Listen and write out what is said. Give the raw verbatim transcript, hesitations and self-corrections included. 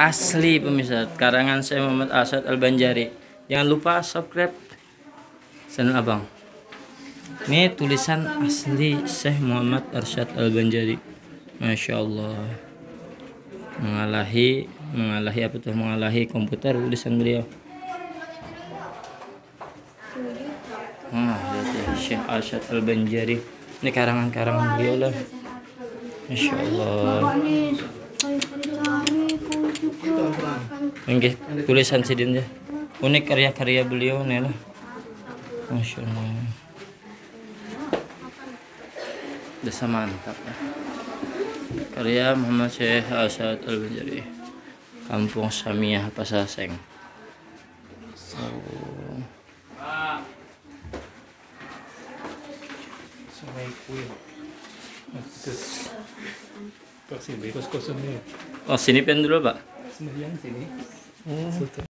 Asli pemirsa, karangan Syekh Muhammad Arsyad Al-Banjari. Jangan lupa subscribe channel Abang. Ini tulisan asli Syekh Muhammad Arsyad Al-Banjari. Masya Allah. Mengalahi, mengalahi apa tuh? Mengalahi komputer tulisan beliau. Nah, lihat ya, Syekh Arsyad Al-Banjari. Ini karangan-karangan beliau lah. Masya Allah. Oke, tulisan sidin ya. Unik karya-karya beliau nih lah. Masya Allah. Desa mantap ya. Karya Muhammad Syekh Arsyad Al-Banjari. Kampung Samiah Pasaseng. Oh. Sungai Kuil. Terus pas ini kos-kosan nih. Oh, sini pen dulu, Pak. Sembahyang sini. Oh.